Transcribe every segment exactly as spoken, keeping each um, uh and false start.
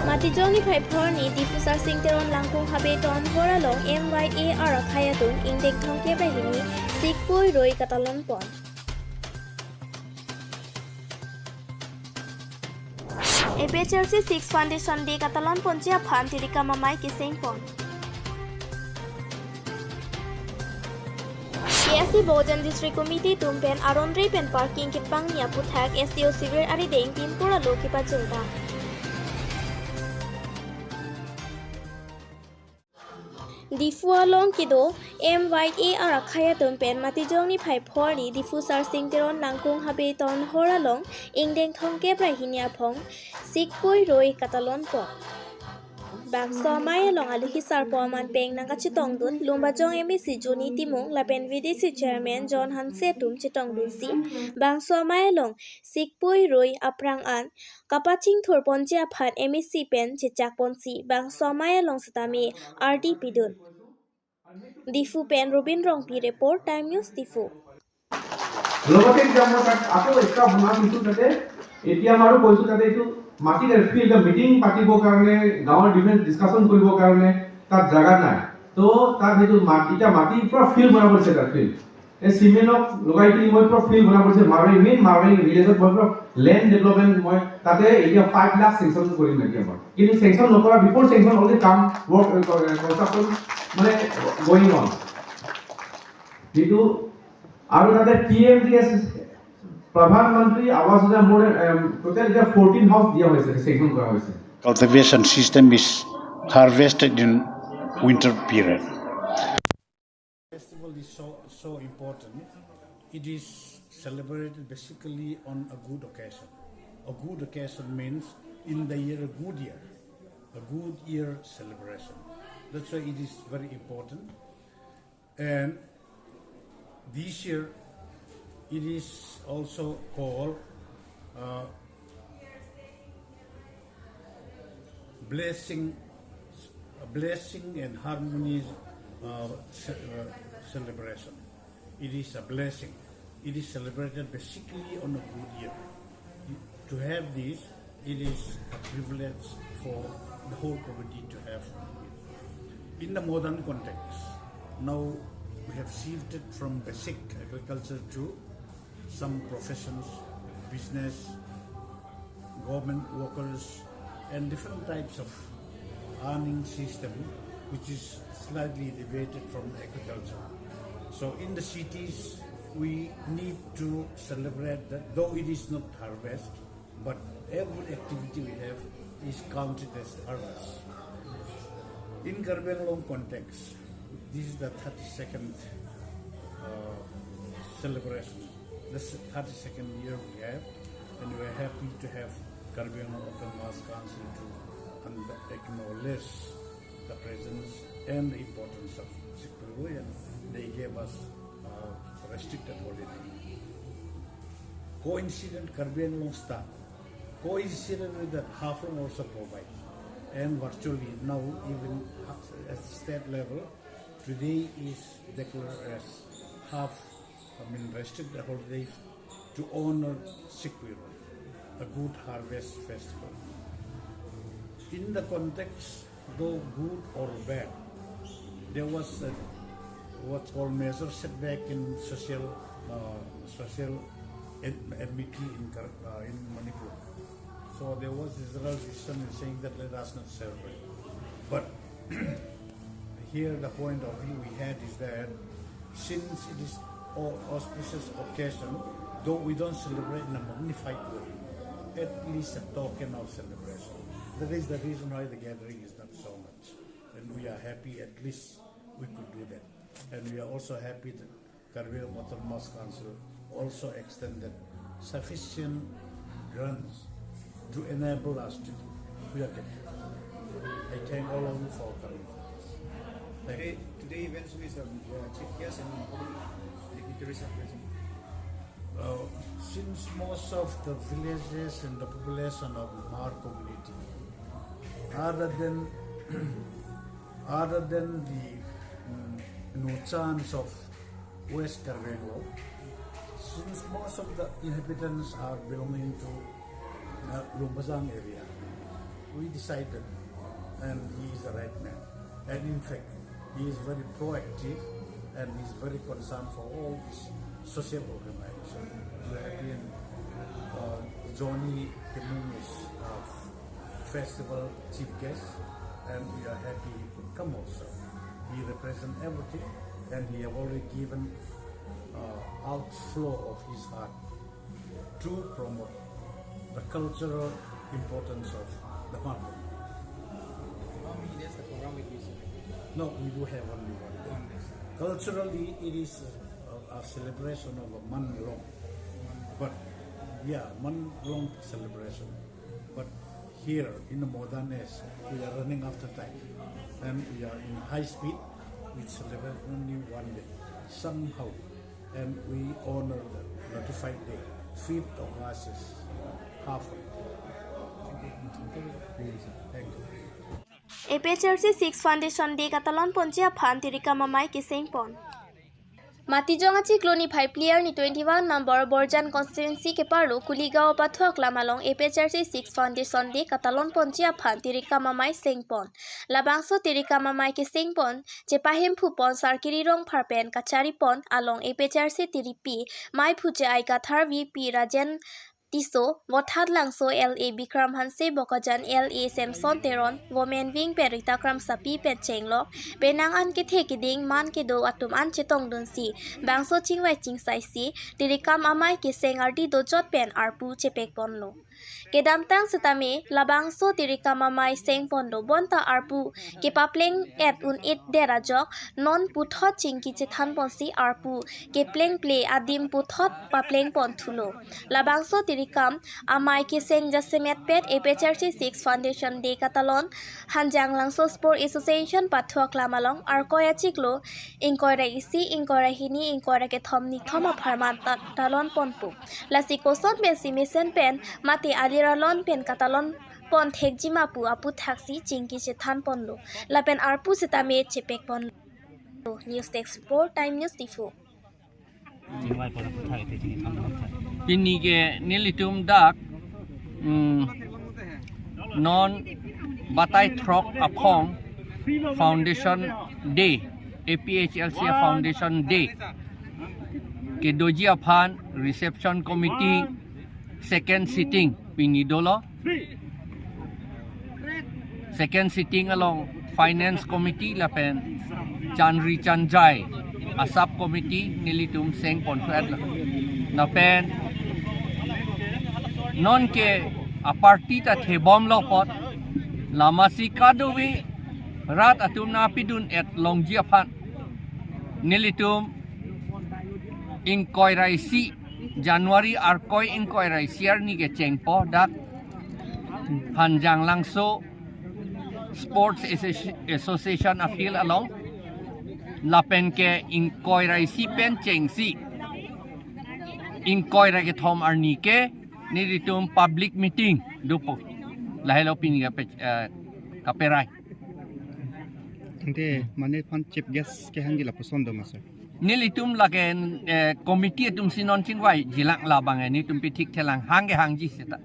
Matijong niphai phongo arni Diphu Sarsing Teron Langkung Habe Town Hall along M Y A R akhei atum ingdeng thomkep ra hini Sikpui Roi katalon pon. A P H L C six Foundation Day katalon ponji aphan tirikam amei keseng pon. K S A Bokajan District Committee atum pen aron re pen parking kepangni aphuthak S D O Civil arideng Timpur alo kepajirda. Diphu along kedo M Y A R akhei atum pen Matijong niphai phongo arni Diphu Sarsing Teron Langkung Habe Town Hall along ingdeng thomkep ra hini aphong Sikpui Roi katalon pon. Bangso amei along alohi sarpo aman pen nangkachetongdun Lumbajong M A C Johnny Timung lapen V D C Chairman John Hanse atum chetongdunsi bangso amei along Sikpui Roi aphrang an kapachingthur ponji aphan M A C pen chechak ponsi bangso amei along setame ardi pidun. Diphu pen Robin Rongpi report, Time News Diphu. লগতে এতিয়া মই তাত আকৌ এক্সট্ৰা বনাই দিছোঁ, যাতে এতিয়া আমাৰো কৈছোঁ, যাতে এইটো মাটি ফিল্ড মিটিং পাতিবৰ কাৰণে, গাঁৱৰ ডিফাৰেণ্ট ডিছকাশ্যন কৰিবৰ কাৰণে তাত জেগা নাই। তো তাত সেইটো মাটি, এতিয়া মাটি পূৰা ফিল্ড বনাব দিছে, তাত ফিল্ড এই চিমেণ্টক লগাই কিনি মই পূৰা ফিল্ড বনাব দিছে। মাৰোৱাৰী, মেইন মাৰোৱাৰী ভিলেজত মই পূৰা লেণ্ড ডেভেলপমেণ্ট, মই তাতে এতিয়া ফাইভ লাখ চেংচন কৰিম এতিয়া মই। কিন্তু চেংচন নকৰা, বিফ'ৰ চেংচন অলৰেডি কাম ৱৰ্ক কনষ্ট্ৰাকশ্যন মানে গয়িং অন। যিটো আৰু তাতে পি এম জি এছ, প্ৰধানমন্ত্ৰী আৱাস যোজনা, মোৰ টোটেল এতিয়া ফৰ্টিন হাউচ দিয়া হৈছে, চেংচন কৰা হৈছে। Cultivation system is harvested in winter period. Festival is so, so important. It is celebrated basically on a good occasion. A good occasion means in the year, a good year, a good year celebration. That's why it is very important. And this year, it is also called uh, blessing, blessing and harmony uh, ce- uh, celebration. It is a blessing. It is celebrated basically on a good year. To have this, it is a privilege for the whole community to have. In the modern context, now we have shifted from basic agriculture to some professions, business, government workers, and different types of earning system which is slightly deviated from agriculture. So in the cities, we need to celebrate that, though it is not harvest, but every activity we have is counted as harvest. In Karbi Anglong context, this is the thirty-second uh, celebration, the thirty-second year we have, and we are happy to have Karbi Anglong Autonomous Council to acknowledge the presence and the importance of Sikpui Roi, and they gave us uh, restricted holiday. Coincident Karbi Anglong start. Coincident with that, Haflong also provide. And virtually now, even at state level, today is declared as half, I mean, restricted holidays to honor Sikpui Roi, a good harvest festival. In the context, though good or bad, there was a, what's called major setback in social, uh, social en- enmity in, Kar- uh, in Manipur. So there was Israel decision in saying that let us not celebrate. But here the point of view we had is that since it is au- auspicious occasion, though we don't celebrate in a magnified way, at least a token of celebration. That is the reason why the gathering is not so much. And we are happy at least we could do that. And we are also happy that Karbi Anglong Autonomous Council also extended sufficient grants to enable us to do. We are grateful. I thank all of you for coming for this. Thank you. Today, today events with um, uh, chief guest and dignitaries are present. Uh, since most of the villages and the population of Hmar community, other than other than the mm, Nochans of West Karbi Anglong, since most of the inhabitants are belonging to uh, Lumbajong area, We decided, and he is the right man. And in fact, he is very proactive and he is very concerned for all this social organization. We have been, uh, Johnny Temung is, uh, festival chief guest, and we are happy he could come also. He represents everything, and he have already given, uh, outflow of his heart to promote the cultural importance of the Manpur. How many days the program will be celebrated? No, we do have only one day. One day. Culturally, it is a, a celebration of a month long. But, yeah, month long celebration. But here in the modern age, we are running after time. And we are in high speed. We celebrate only one day. Somehow, and we honor the notified day, fifth of August is half holiday. Thank you. A P H L C six Foundation Day katalon ponji aphan Tirikam Amei keseng pon. Matijong achiklo niphai phli arni twenty-one number Borjan constituency keparlo Kuligaon Pathu Aklam along A P H L C six Foundation Day katalon ponji aphan Tirikam Amei seng pon. Labangso Tirikam Amei keseng pon chepahemphu pon Sarkiri Rongphar pen kachari pon along A P H L C tiripi maiphu J I Kathar, V P Rajen Tisso, Vothatlangso L A Bikram Hanse, Bokajan L A Samson Teron, Women Wing pen Rita Kramsapi pen chenglok penang an kethe keding man kedo atum an chetongdunsi bangso chingvai chingsaisi Tirikam Amei keseng ardi dojot pen arpu chepek ponlo. Kedamtang setame labangso Tirikam Amei seng pon do bonta arpu kepapleng et un-edet ajok non puthot chingki chethan ponsi arpu keplengple adim puthot papleng pon thulo. Labangso Tirikam Amei keseng jasemet pet A P H L C six Foundation Day katalon Hanjanglangso Sport Association Pathu Aklam along Arkoi achiklo ingkoi ra isi, ingkoi ra hini, ingkoi ra kethom nithom apharman ta-, talon ponpo. Lasi koson pensi mesen pen mate alir alon pen katalon pon thekji ma pu aphuthaksi chingki chethan ponlo. Lapen arpu setame chepek ponlo. News Desk Report, Time News Diphu. Pini ke nelitum dak, mm, non batai throk aphong Foundation Day, A P H L C Foundation Day kedoji aphan reception committee second sitting pini dolo. Second sitting along Finance Committee lapen chanri chanjai a-sub committee nelitum seng pon thu-et lo. Lapen non ke a-party ta thebomlo apot, lasi kadokave rat atum nangpidun-et longji aphan nelitum ingkoi ra isi, January Arkoi ingkoi ra isi arni kechengpo dak Hanjanglangso Sports Associ-, Association a-field along, lapen ke ingkoi ra isi pen chengsi ingkoi ra kethom arni ke nelitum public meeting dopo. Lahelo pini kape-, eh, kaperai. Ante mane aphan chief guest kehangji lapuson do ma, sir? Nelitum lake, eh, committee atumsi non chingvai jilang labang, eh, nelitum pi thikthelang hang kehangji seta.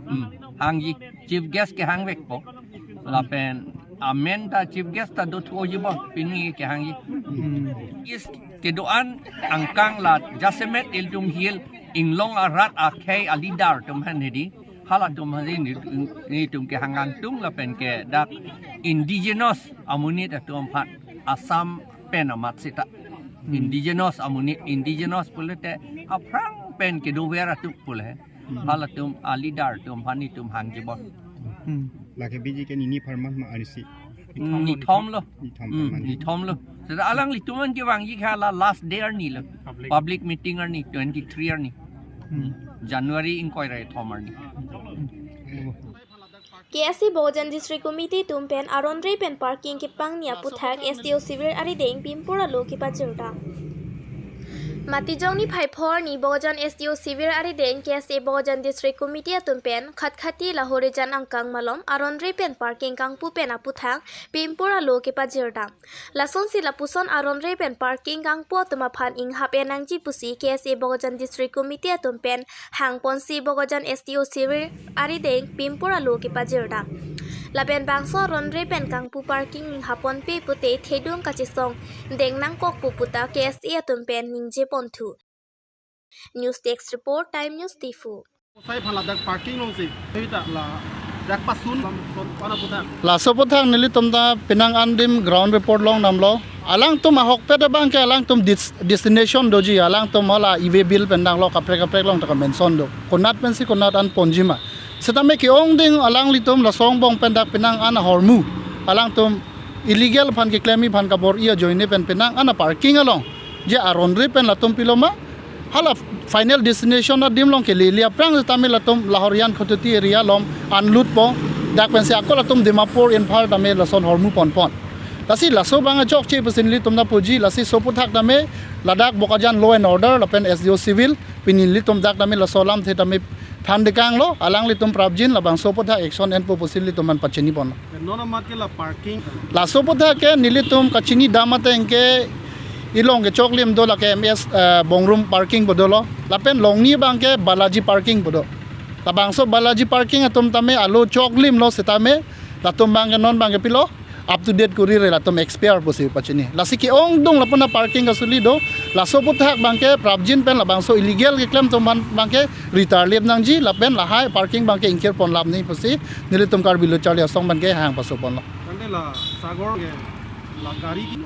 Hmm, hangji chief guest kehangvekpo. Lapen amen ta chief guest ta dothuji bo, pini kehangji. Hmm. Is kedo-an angkang la jasemet ilitum hill inglong arat akhei a-leader atum aphan hedi. Halatum aphan ni, nelitum kehang kangtung lapen ke dak indigenous amonit atum aphan, Assam pen amat seta. Hmm. Indigenous amonit, indigenous pulote aphrang pen kedover atum pulo he. Hmm. Halatum a-leader atum aphan nelitum hangji bo. Hmm. Lake B J K nini apharman ma arnisi? Hmm, nithom lo. Nithom Hmm, apharman. Nithom lo. Seta alanglitum an kevangji ke hala last day arni lo. Public. Public meeting arni, twenty-three arni. Hmm. Hmm. January ingkoi ra kethom arni. Hmm. K S A Bokajan District Committee atum pen aron re pen parking kepangni aputhak S D O Civil arideng pimpur alo kepachirta. Matijong niphai phor arni Bokajan S D O Civil arideng K S A Bokajan District Committee atum pen Khatkhati Lahorijan angkang malom aron-re pen parking kangpu pen aputhak Pimpur alo kepajirdam. Lasonsi lapuson aron-re pen parking kangpu atum aphan inghap-en nangji pusi K S A Bokajan District Committee atum pen hangponsi Bokajan S D O Civil arideng Pimpur alo kepajirdam. Lapen bangso aron-re pen kangpu parking inghap ponpe pute thedung kachesong deng nangkok pu puta K S A atum pen ningje ponthu. News Desk Report, Time News Diphu. Sai phan ladak parking alongsi, hei ta ladak pasun lam son pana puthak. Laso aputhak nelitum ta penang an adim ground report longdamlo. Alangtum ahokpet abangke alangtum dis-, destination doji, alangtum hala e-way bill pen danglo, kaprek kaprek along ta ka-mention do. Konat pensi konat an ponji ma. Setame ke-ongding alanglitum laso angbong pen dak penang an ahormu. Alangtum illegal aphan keklemji aphan kabor-i ajoine pen penang an aparking along je aron-re pen latum pilo ma, hala final destination adim along kele-le aphrang setame latum Lahorijan Khatkhati area along unload po, dak pensi ako latum Dimapur, Imphal tame lason hormu ponpon. Lasi laso abang achokche pusi nelitum ta puji, lasi laso aputhak tame ladak Bokajan Law and Order lapen S D O Civil, pini nelitum dak tame laso alamthe tame thandekanglo, alanglitum prapjin labangso aputhak action enpo pusi nelitum aphan pachini ponlo. Non amat ke la parking. Laso aputhak ke nelitum kachinidam ateng ke ilong kechoklim do, lake M S, eh, Bongrung parking pu dolo. Lapen longni abangke Balaji parking pu do. Labangso Balaji parking atum tame alo choklimlo setame, latum abangke non abangke pilo up to date kori-re, latum expire pusi pachini. Lasi ke-ongdung lapu-an aparking kasuli do, laso aputhak abangke prapjin pen labangso illegal keklem atum aphan abangke ritarlip nangji, lapen lahai parking abangke ingkir ponlap nangji pusi nelitum Karbi Lo Charli Asong abangke hang paso ponlo. Tangte la sagor ke la gari ke.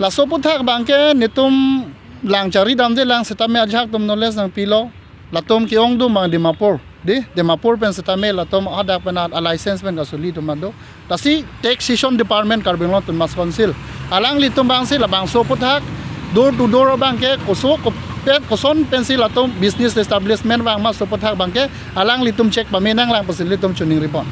Laso aputhak abangke netum lang charidamde lang setame ajahak atum knowledge nangpilo. Latum ke-ongdung abang Dimapur, di Dimapur pen setame latum hadak pen a-license pen kasuli atum do. Lasi Taxation Department Karbi Anglong Autonomous Council, alanglitum abangsi labangso aputhak door to door abangke koso kopet koson pensi latum business establishment abang ma, laso aputhak abangke alanglitum check pame nanglang pusi nelitum choningri pon.